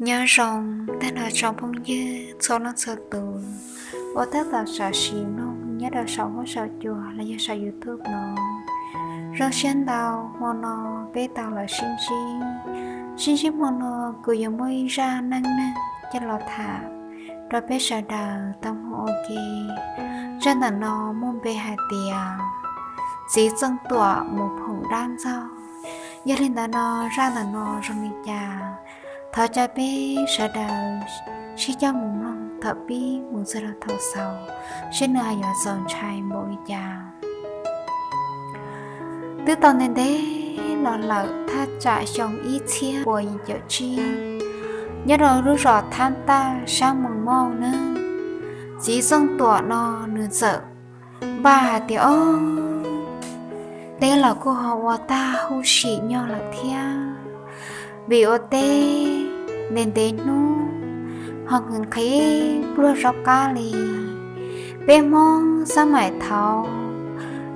Nyob zoo tag nrho tsoom phooj ywg txhua leej txhua tus uas tab tom sam sim mloog nyob rau saum huab saum cua los yog saum YouTube no. Zoo siab ntau hmo no peb tau los sib ntsib. Sib ntsib hmo no kuv yuav muaj ib zaj neej neeg coj los tham rau peb sawv daws tau mloog ua ke. Zaj ntawm no muaj npe hais tias Txiv Txooj Tuam mus phoom dab ntxaug. Yog li ntawd no zaj ntawm no zoo li cas, thov caw peb sawv daws sib coj mus mloog thaum pib mus txog rau thaum xaus, seb nws ho yuav txaus ntshai npaum li cas. Twb tau ntev ntev los lawm, thaj tsam xyoo ib txhiab pua yim caum tsib, nyob rau lub zos Thab Taj sab Moos Mauj nawb. Txiv Txooj Tuam no nws txawm npaj hais tias, ob, teb los kuj ho ua tag huv si nyob lawm thiab, vim ua teb ntev ntev hnub ho nqhis nqhis pluag zaub qab li. Peb Hmoob xab maim thaud,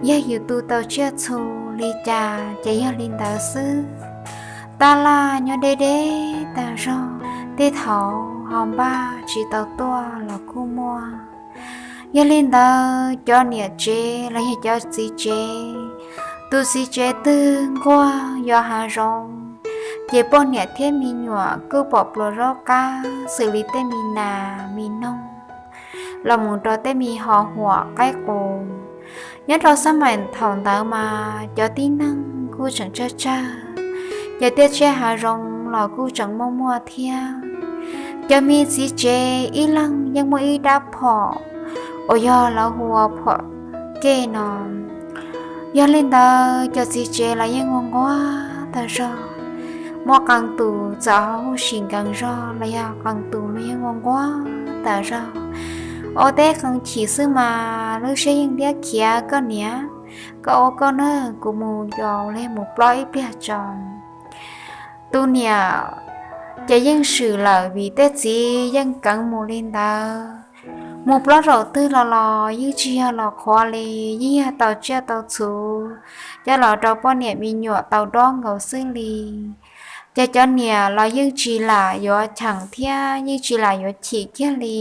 yog yus tu tau tsiaj txhu li cas ces yog li ntawd xwb. Tab laj nyob deb deb tag zog, tej thaum ho npaj tsis tau tuaj los kuj muaj. Yog li ntawd cov niam tsev los yog cov txiv tsev, tus txiv tsev twg nquag yuav hav zoov, ces poj niam thiab me nyuam kuj pom pluas zaub qab xws li tej me nas me noog los mus rau tej me ho huam qaib qus. Nyob rau xab maim thaum ntawd mas cov tib neeg kuj tseem tsawg tsawg, ces tej tsiaj hav zoov los kuj tseem muaj muaj thiab. Cov me txiv tsev ib leeg yeej muaj ib rab phom uas yog lawv hu ua phom kej no. Yog li ntawd cov txiv tsev los yeej ua nquag tag zog, muaj qee tus txawm ho huv si nkees zog los yog qee tus mas yeej ua nquag tag zog. Ua teb qee chim xwb mas lub siab yeej diab khiav, koj niam, koj ua koj na, kuv mus yos li mus plob ib pliag tso. Tus niam ces yeej swm lawm vim tej txiv yeej keev mus li ntawd. Mus plob zaum twg los los yeej tsis yog los qhuav li, yeej yog tau tsiaj tau txhu coj los rau poj niam me nyuam tau dob nkaus xwb li. Ces cov niam los yeej tsis lam yuav cheem thiab yeej tsis lam yuav chim kiag li.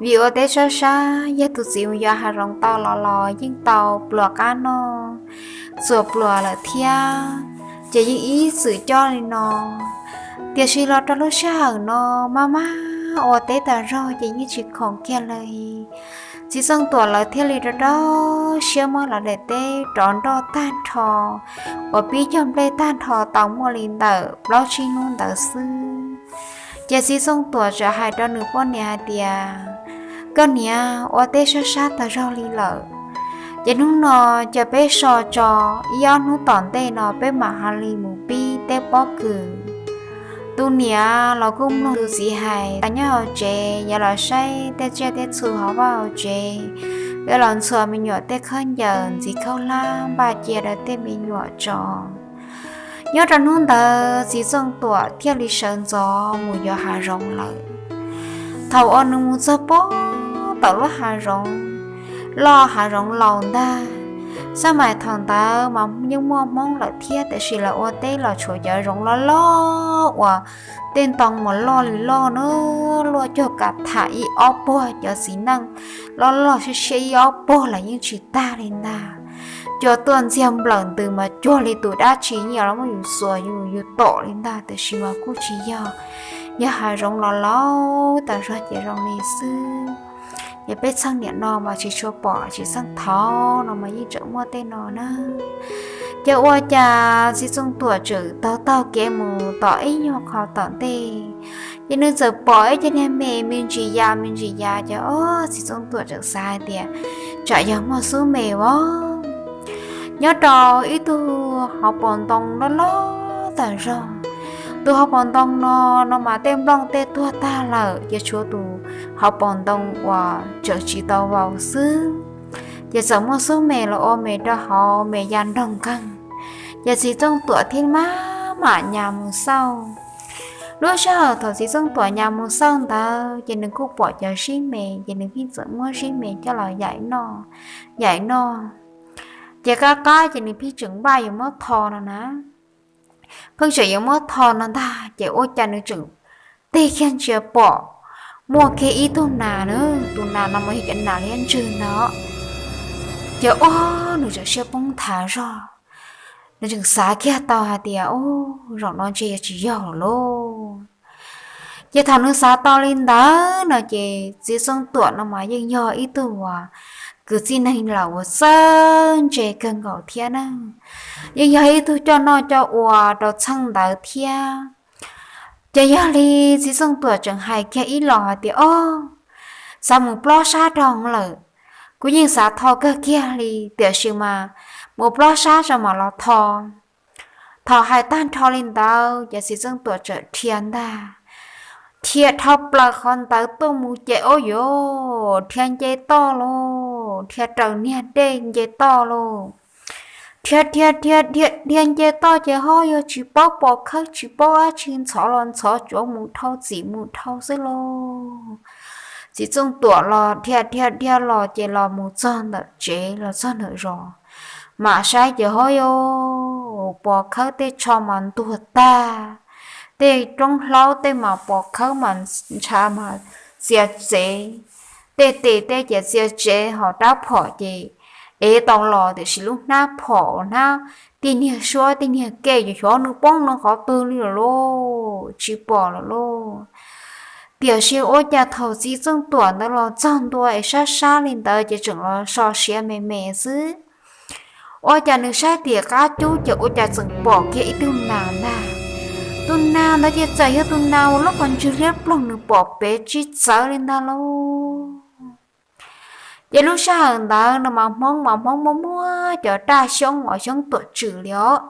Vim ua teb sab sab, yog tus txiv mus yos hav zoov tau los los yeej tau pluas qab noj, txuas pluas lawm thiab, ces yeej ib txwm coj li no. Tiam sis los rau lub sij hawm no, maj maj ua teb tas zog ces yeej tsis khoom kiag li. Txiv Txooj Tuam lawv thiaj li rau rau siab muab lawv daim teb rov nroj tag nrho, uas pib cog nplej tag nrho tau muaj li ntawm plaub tsib hnub ntawd xwb. Ces Txiv Txooj Tuam txawm hais rau nws poj niam hais tias, koj niam, ua teb sab sab tas zog li lawm, ces hnub no cia peb so tso, ib ob hnub tom ntej no peb mam ho li mus pib teb pob kws. Tus niam los kuj mloog tus txiv hais, nyob hauv tsev yuav los saib tej tsiaj tej txhu hauv vaj hauv tsev, yuav los ntxhua me nyuam tej khaub ncaws ntxiv khaub hlab npaj cia rau tej me nyuam tso. Nyob rau hnub ntawd Txiv Txooj Tuam thiaj li sawv ntxov mus yos hav zoov lawm. Thaum uas nws mus txog puag tom lub hav zoov, loj hav zoov laus ntag. Xab mais thaum ntawd mas yeej muaj Hmoob lawm thiab, tiam sis lawv ua teb los tshuav cov zoov loj loj uas tej ntoo mas loj li loj na, luaj cuag kav tham ib ob puag cov txiv neej loj loj siab siab ib ob puag los yeej tsis tag li ntag. Cua tuaj ntxiag nplawm ntws mas cuag li tus dab tsi yeej yuav los muab yus xuas yus yus tom li ntag, tiam sis mas kuj tsis yog, yog hav zoov los laus tas zog ces zoo li xwb. Ces peb txheej niam no mas tsis tshua pom, tsis txheej thaud no mas yeej tseem muaj tej no na. Ces ua cas Txiv Txooj Tuam tseem taug taug kev mus tom ib nyuag qho tom ntej, ces nws txawm pom ib co niag me me ntsis ya me ntsis ya, ces ob, Txiv Txooj Tuam tseem xav hais tias tsam yog muaj xub me os. Nyob rau ib tug hauv paus ntoo loj loj tas zog. Tus hauv paus ntoo no, no mas tej nplooj tej tuag tag lawm, ces tshuav tus hauv paus ntoo uas tseem tsis tau vau xwb. Ces txawm muaj xub me los ua me rau hauv, me ya nroog nkeeg. Ces Txiv Txooj Tuam thiaj maj mam nyas mus xauj. Lub sij hawm thaum Txiv Txooj Tuam nyas mus xauj ntawd ces nws kuj pom cov zib me, ces nws pheej txawm muab zib me coj los yaim noj, yaim noj. Ces qab qab ces nws pheej tseem npaj yuav muab tho no na. pheej tseem yuav muab tho no ntag, ces ua cas nws tseem tig kiag ntsia pom muaj kiag ib tug nas na, tus nas no mas yog cov nas liab ntswg ntag. Ces ua nws tseem siab poob nthav zog, nws tseem xav kiag tau hais tias, Ub, zaum no ntshe yuav tsis yog lawm lauj. Ces thaum nws xav tau li ntawd no ces txiv Txooj Tuam no mas yeej yog ib tug uas kwv tij neeg laus uas txawj ntse kawg nkaus thiab na, yeej yog ib tug coj noj coj ua rau txheej ntawd thiab. Ces yog li txiv Txooj Tuam tseem hais kiag ib los hais tias, Ob, xav mus plob sab rau hauv lawm, kuv yeej xav tho kawg kiag li, tiam sis mas mus plob sab tso mam los tho. Thaum hais tag nrho li ntawd ces txiv Txooj Tuam txawm dhia ntag, dhia dhau plaws qhov ntawd tuaj mus ces ua yuav dhia nce toj lauj, dhia raws niag dej nce toj lauj. Dhia dhia dhia dhia dhia nce toj ces ho yog tsis paub pom khawb tsis paub dab tsi, ntxhov los ntxhov, tsuav mus dhau txim mus dhau xwb lauj. Txiv Txooj Tuam los dhia dhia dhia los ces los mus txog ntawm tsev los txog ntawm zos, mam saib ces ho yog pom khawb tej tsho mas ntuag tag, tej roob hlaub tej mas pom khawb mas ntshav mas txias tsev, tej tes tej ces txias tsev, ho rab phom ces ev tau los tiam sis lub hnab phom hnab, tej niag suab tej niag kej ces xyov nws poob nws qhov twg li lawm lauj, tsis pom lawm lauj. Tiam sis ua cas thaum txiv Txooj Tuam ntawd los txog ntua es sab sab li ntawd ces tseem los so siav me me xwb. Ua cas nws saib tim qab cub ces ua cas tseem pom kiag ib tug nas ntag. Tus nas ntawd ces txawm yog tus nas uas lub qhov ntswg liab ploog nws pom pem tsis txawv li ntag lauj. Ces lub sij hawm ntawd no mas Hmoob mas Hmoob muaj muab cov raj xyoob uas xyoob tuam tswm li os.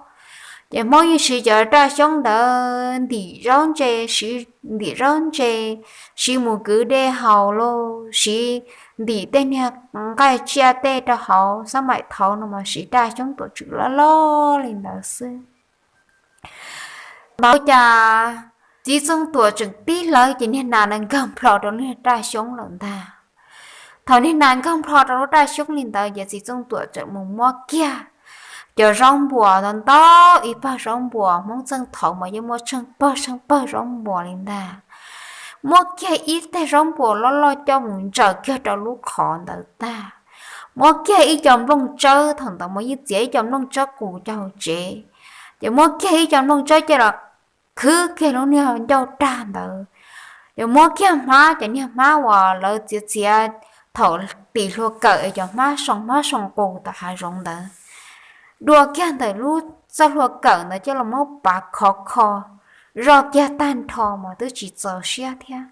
Ces Hmoob yeej siv cov raj xyoob ntawd ntim zaub ntse, siv ntim zaub ntse, siv mus kwv dej haus lauj, siv ntim tej niag nqaij tsiaj tej rau hauv, xab maim thaud no mas siv raj xyoob tuam tswm loj loj li ntawd xwb. Thaum ntawd cas txiv Txooj Tuam tseem tib hlawv ces niag nas na nkag nplho rau niag raj xyoob lawm ntag. Thaum niag nas nkag nplho rau lub raj xyoob li ntawd ces txiv Txooj Tuam tseem mus muab kiag cov zaub npuas ntau ntau, ib pawg zaub npuas, Hmoob txheej thaud mas yeej muaj tsheej pawg tsheej pawg zaub npuas li ntag. Muab kiag ib teg zaub npuas loj loj coj mus ntsaws kiag rau lub qhov ntawd tag, muab kiag ib co nplooj tsawb, thaum ntawd mas yeej txiav ib co nplooj tsawb qus coj hauv tsev, ces muab kiag ib co nplooj tsawb coj los khwb kiag lub niag ncauj raj ntawd, ces muab kiag hmab, cov niag hmab uas lawv txiav txiav thaum tim hlua kawm es cov hmab soo hmab soo qus tom hav zoov ntawd, dua kiag ntawm lub txoj hlua kawm ntawd coj los muab pav khov kho, zoj kiag tag nrho mas twb tsis txaus siab thiab.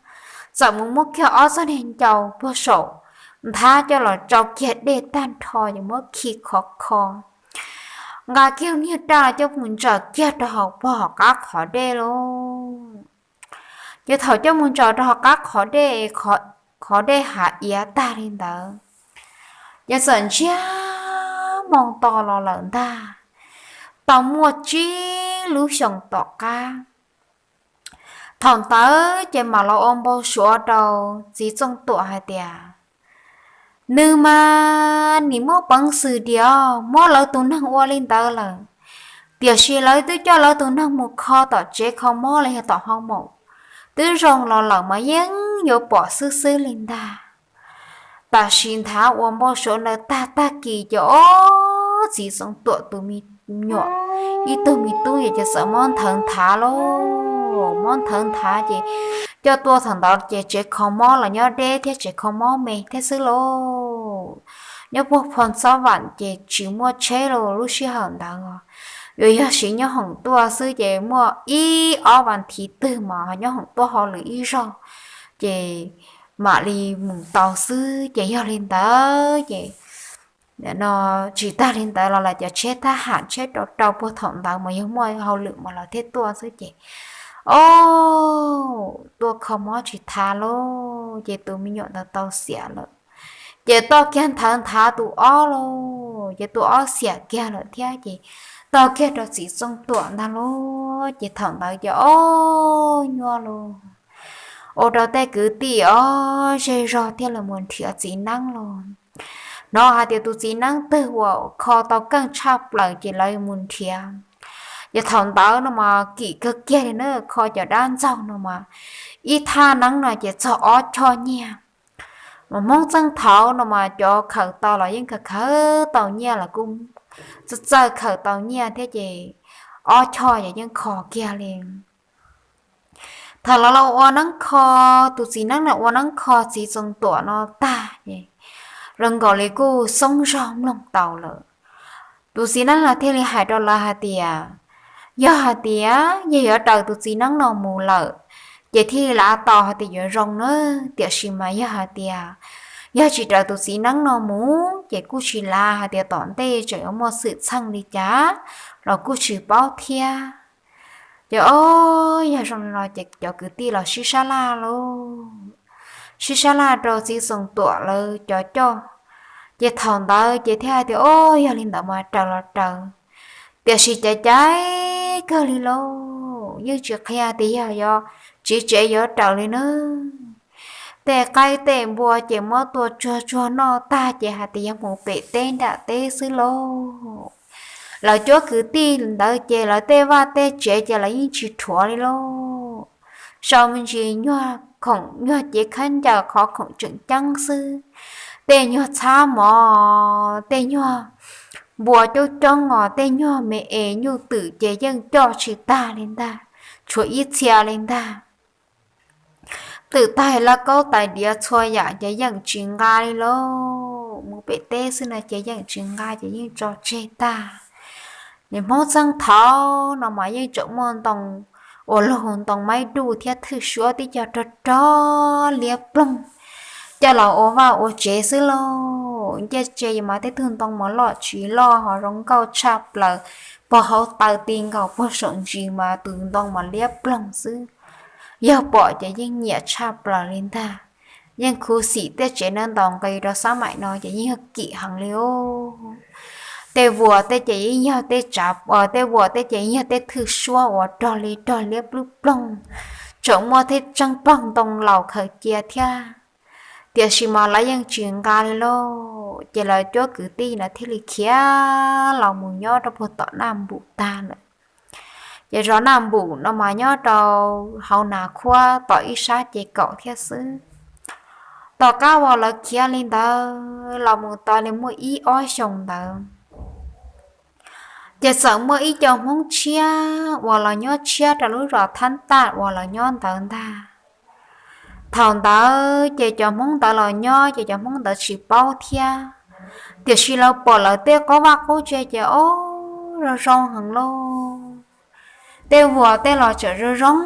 Txawm mus muab kiag ob txoj niag ncau puag saum nthab coj los tsau kiag dej tag nrho ces muab khi khov kho, nqa kiag niag raj coj mus ntsaws kiag rau hauv puag hauv qab qhov dej lauj. Ces thaum coj mus ntsaws rau hauv qab qhov dej, qhov dej hav iav tag li ntawd, ces txawm ntsiag moo to los lawm ntag. Tau muaj tsib lub xyoos tom qab, thaum ntawd ces mam los ua npau suav rau txiv Txooj Tuam hais tias, nws mas nim muab peev xwm diam, muab lawv tus neeg ua li ntawd lawm, tiam sis lawv twb coj lawv tus neeg mus kho tom tsev kho mob los yog tom hoo maum, twb zoo los lawm mas yeej yuav pom xwb xwb li ntag. Tam sim nthav uas npau suav ntawd tag tag kis ces ob txiv Txooj Tuam tus me nyuam, ib tug me tub ces txawm mob nthawv nthav lauj, mob nthawv nthav ces coj tuaj thaum ntawd ces tsev kho mob los nyob deb thiab, tsev kho mob me thiab xwb lauj. Nyob puag Phoo Txob Vam ces tsis muaj tsheb los lub sij hawm ntawd, yuav yog siv nyob hoom tuaj xwb ces muaj ib ob vas thiv twg mas nyob hoom tuaj hauj lwm ib zaug, ces mam li mus tau xwb. Ces yog li ntawd ces no tsis tag li ntawd los lawv cov tsheb thab ham tsheb rau rau puag thaum ntawd mas yog muaj hauj lwm mas los thiaj tuaj xwb ces, o, tuaj kho mob tsis thav lauj, ces tus me nyuam ntawd tau xiam lawm. Ces toj kiag nthawv nthav tus ob lauj, ces tus ob xiam kiag lawm thiab ces tau kiag rau txiv Txooj Tuam ntag lauj. Ces thaum ntawd ces o, nyuaj lauj, ua rau tej kwv tij ob zej zog thiaj li mus nrhiav txiv neeb lauj. Hnov hais tias tus txiv neeb twg uas kho tau keej tshaj plaws ces lawv mus nrhiav. Ces thaum ntawd no mas kim kawg kiag li na, kho cov dab ntxaug no mas ib thaj neeb no ces txog ob choj nyiaj. Mas Hmoob txheej thaud no mas cov khaws tau los yeej khaws khaws tau nyiaj los kuj txawj txawj khaws tau nyiaj thiab ces ob choj ces yeej kho kiag li. Thaum lawv los ua neeb kho, tus txiv neeb no ua neeb kho txiv Txoos Tuam no tag ces zoo nkaus li kuj xoob zog mloog tau lawm. Tus txiv neeb no thiaj li hais rau lawv hais tias, yog hais tias yog yuav raws tus txiv neeb no mus lawm, ces thiaj li lav tau hais tias yuav zoo na. Tiam sis mas yog hais tias yog tsis raws tus txiv neeb no mus ces kuj tsis lav hais tias tom ntej tseem yuav muaj xwm txheej li cas los kuj tsis paub thiab. Ces o, yog zoo li no ces cov kwv tij los sib sab laj lauj, sib sab laj rau txiv Txoos Tuam lawv cov coj. Ces thaum ntawd ces thiaj hais tias, o, yog li ntawd mas raws los raws, tiam sis caiv caiv kawg li lauj, yeej tsis qhia tias yog yuav tsiv tsev yuav raws li na. Tej qaib tej npua ces muab tua tsuag tsuag noj tag ces hais tias yog mus pem teb nram teb xwb lauj. Lawv cuab kwv tij ntawd ces lawv tej vaj tej tsev ces lawv yeej tsis rhuav li lauj. Sau me ntsis nyuag khoom nyuag cev khaub ncaws qhov khoom tseem ceeb xwb. Tej nyuag txhab mov, tej nyuag npua coob coob os, tej nyuag me es nyuj twm ces yeej coj tsis tag li ntag, tshuav ib txhia li ntag. Twm taig lauj kaub tais diav txhua yam ces yeej tsis nqa li lauj, mus pem teb xwb no ces yeej tsis nqa ces yeej tso tseg tag. Niam Hmoob txheej thaud no mas yeej tseem muaj ntoo uas luag hu ntoo maib duj thiab thwj suab tib co rog rog liab ploog coj los ua vaj ua tsev xwb lauj. Ncej tsev mas tej tug ntoo mas loj tsis loj ho zoo nkauj tshaj plaws, pog hauv taw ti nkaus puag saum ntsis mas tus ntoo mas liab ploog xwb. Yog pom ces yeej nyiam tshaj plaws li ntag. Yeej khuv xim tej tsev no ntaus nqi rau xab maim no ces yeej yog kim heev li os. Tej vuas tej ces yeej yog tej tsav, tej vuas tej ces yeej yog tej thwj suab uas rog li rog liab plub ploog, tseem muaj tej tseej pog ntoo laus khaws cia thiab. Tiam sis mas lawv yeej tsis nqa li lauj, ces lawv cuab kwv tij no thiaj li khiav los mus nyob rau puag tom Naj Npum tag lawm. Ces zos Naj Npum no mas nyob rau hauv Nas Khuab tom ib sab ces kaum thiab xwb. Tom qab uas lawv khiav li ntawd los mus tau li muaj ib ob xyoos ntawd, ces txawm muaj ib co Hmoob tshiab uas los nyob tshiab rau lub zos Thab Taj uas lawv nyob ntawd ntag. Thaum ntawd ces cov Hmoob ntawd los nyob ces cov Hmoob ntawd tsis paub thiab, tiam sis lawv pom lawv tej qub vaj qub tse ces o, zoo zoo heev lauj. Tej vuas tej los tseem zoo zoo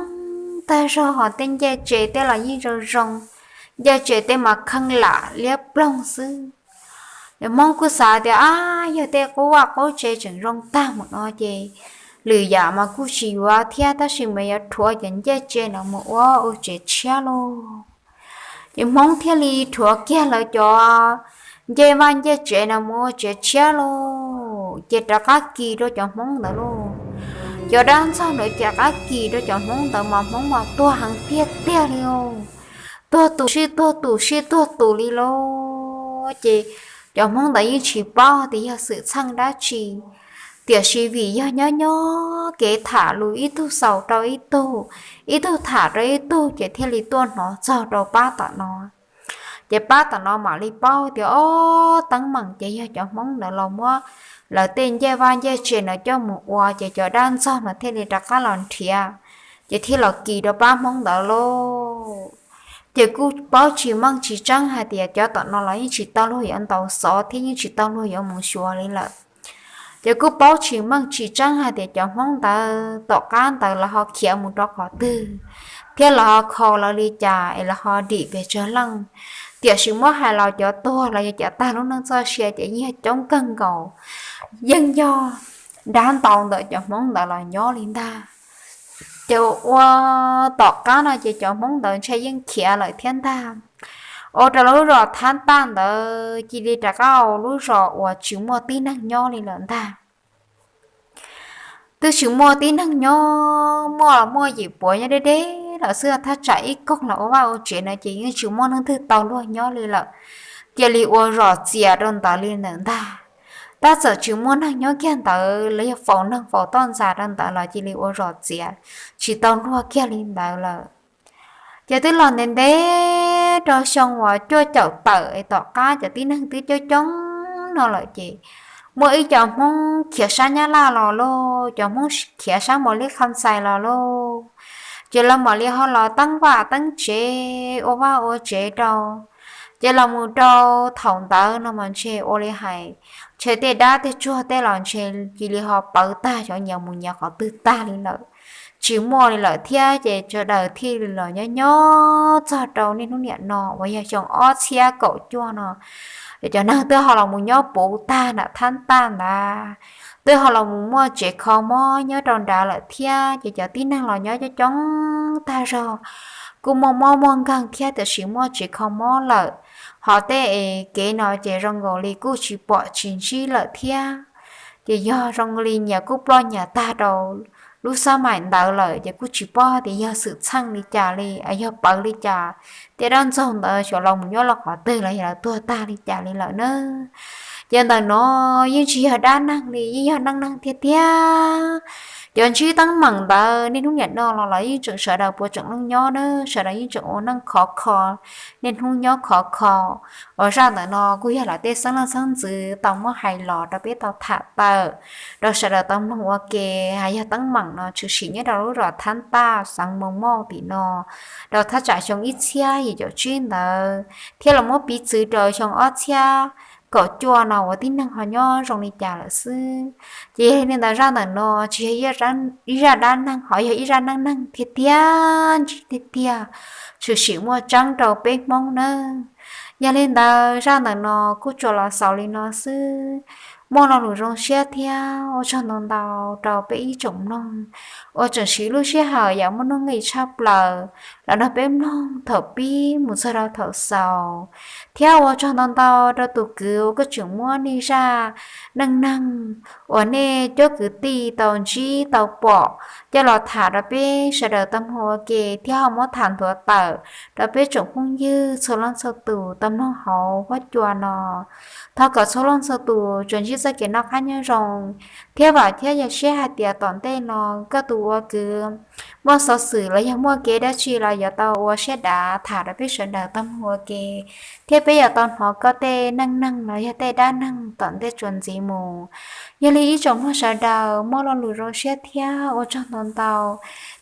tag zog, ho tej ncej tsev tej los yeej zoo zoo. Ncej tsev tej mas kheej lam liab ploog xwb. Cov Hmoob kuj xav tias, ab, yog tej qub vaj qub tsev tseem zoo tag mus no ces lwm yam mas kuj tsis yuav thiab, tab sis mas yuav rhuav cov ncej tsev no mus ua ua tsev tshiab lauj. Ces Hmoob thiaj li rhuav kiag lawv cov ncej vaj ncej tsev no mus ua tsev tshiab lauj, ces rov qab kis rau cov Hmoob ntawd lauj. Cov dab ntxaug ntawd ces rov qab kis rau cov Hmoob ntawd mas Hmoob mas tuag heev tiag tiag li os. Tuag tus sib tuag tus sib tuag tus li lauj. Ces cov Hmoob ntawd yeej tsis paub tias yog xwm txheej dab tsi, tiam sis vim yog nyob nyob kev tham lus ib tug xaus rau ib tug, ib tug tham rau ib tug ces thiaj li tuaj hnov txog rau pab tom no. Ces pab tom no mam li paub tias, o, teeb meem ces yog cov Hmoob ntawd los muab lawv tej ncej vaj ncej tsev ntawd coj mus ua, ces cov dab ntxaug no thiaj li rov qab los nrhiav, ces thiaj los kis rau pab Hmoob ntawd lauj. Ces kuj paub tsis meej tsis tseeb hais tias cov tom no los yeej tsis tau luag yuav ntaus xov thiab yeej tsis tau luag yuav mus xyuas li lawm. Ces kuj paub tsis meej tsis tseeb hais tias cov Hmoob ntawd tom qab ntawd lawv ho khiav mus rau qhov twg, thiab lawv ho kho lawv li cas es lawv ho dim pes tsawg leej. Tiam sis muab hais los cov tuag los yog cov tag lub neej txoj sia ces yeej yog coob kawg nkaus, yeej yog dab ntau ntawm cov Hmoob ntawd los nyob li ntag. Ces ua tom qab no ces cov Hmoob ntawd ntshe yeej khiav lawm thiab ntag. Ua rau lub zos Thab Taj ntawd cia li rov qab ua lub zos uas tsis muaj tib neeg nyob li lawm ntag. Twb tsis muaj tib neeg nyob, muaj los muaj yim puav nyob deb deb lawm xwb, thaj tsam ib koog los ua vaj ua tsev no ces yeej tsis muaj leej twg tau luag nyob li lawm. Cia li ua zos txias rau ntawd li ntawm ntag. Tab txawm tsis muaj neeg nyob kiag ntawd los yog faus neeg faus toj ntxas rau ntawd los cia li ua zom txiav tsis tau luag kiag li ntawd lawm. Ces twb los ntev ntev rau xyoo uas cuaj caum tawm es tom qab cov tib neeg twb coob coob no lawm ces muaj ib cov Hmoob khiav sab Nyab Laj los lauj, cov Hmoob khiav sab Mos Lis Kham Xais los lauj. Ces lawv mam li ho los teeb vaj teeb tsev ua vaj ua tsev rau. Ces los mus rau thaum ntawd no mas ntshe ua li hais ntshe tej dab tej tsuag tej los ntshe cia li ho pawv tag, xyov nyias mus nyias qhov twg tag li lawm, tsis muaj li lawm thiab. Ces sawv daws thiaj li los nyob nyob txog rau niaj hnub niam no uas yog xyoo ob txhiab kaum cuaj no, ces cov neeg twb ho los mus nyob puv tag nram thab taj ntawd, twb ho los mus muaj tsev kho mob nyob rau nrad lawm thiab. Ces cov tib neeg los nyob coob coob tag zog, kuj muaj mob muaj nkeeg thiab tiam sis muaj tsev kho mob lawm. Ho tej kev no ces zoo nkaus li kuj tsis pom tsis ntsib lawm thiab. Ces yog zoo li nyias kuj ploj nyias tag rau lub xab maim ntawd lawm ces kuj tsis paub tias yog xwm txheej li cas li, yog pawv li cas, tej dab ntxaug ntawd xyov los mus nyob los qhov twg los yog lawv tuag tag li cas li lawm na. Ces ntawm no yeej tsis yog dab neeg li, yeej yog neej neeg tiag tiag. Cov ntsib teeb meem ntawd niaj hnub niam no los los yeej tseem sawv daws puas tseem leej nyob na, sawv daws yeej tseem ua neej khov kho, niaj hnub nyob khov kho. Uas zaj ntawm no kuj yog lawv tej xeeb leej xeeb ntxwv tau muab hais los rau peb tau tham tawm rau sawv daws tau mloog ua ke. Yog teeb meem no tshwm sim nyob rau lub zos Thab Taj xeev Moos Mauj tim no rau thaj tsam xyoo ib txhiab yim caum tsib ntawd thiab los muab piv txwv rau xyoo ob txhiab kaum cuaj no uas tib neeg ho nyob zoo li cas lawm xwb. Ces yog li ntawd zaj ntawm no tsis yog ib zaj dab neeg, ho yog ib zaj neej neeg tiag tiag, ntsib tiag tiag, tshwm sim muaj tseeb rau peb Hmoob nawb. Yog li ntawd zaj ntawm no kuj tsuas los xaus li no xwb. Muaj lo lus zoo siab thiab ua tsaug ntau ntau rau peb ib tsoom mloog uas tseem siv lub sij hawm yam muaj nuj nqis tshaj plaws los nrog peb mloog thaum pib mus txog rau thaum xaus. Thiab ua tsaug ntau ntau rau tus kwv uas koj tseem muab nej zaj neej neeg uas nej cov kwv tij tau ntsib tau pom coj los tham rau peb sawv daws tau mloog ua ke thiab ho muab tham nthuav tawm rau peb tsoom phooj ywg txhua leej txhua tus tau mloog hauv huab cua no. Thov kom txhua leej txhua tus tsuas ntsib txoj kev noj qab nyob zoo thiab vam thiab cia siab hais tias tom ntej no koj tus ua kwv muaj xov xwm los yog muaj kev dab tsi los yuav tau ua siab dav tham rau peb sawv daws tau mloog ua ke thiab peb yuav tau hnov koj tej neej neeg los yog tej dab neeg tom ntej tsuas ntxiv mus. Yog li ib tsoom mloog sawv daws muaj lo lus zoo siab thiab ua tsaug ntau ntau.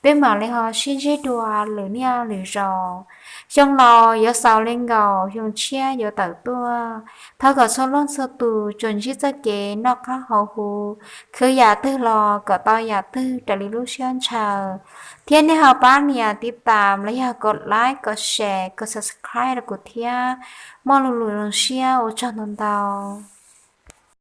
Peb mam li ho sib ntsib dua lwm niaj lwm zaus. Xyoo laus yuav xaus li nkaus, xyoo tshiab yuav tawm tuaj. Thov kom txhua leej txhua tus tsuas ntsib txoj kev noj qab haus huv, khwv yam twg los kom tau yam twg raws li lub siab ntshaw. Thiab nej ho pab nias tiv tam los yog kom like, kom share, kom subscribe rau kuv thiab. Muaj lo lus zoo siab ua tsaug ntau ntau.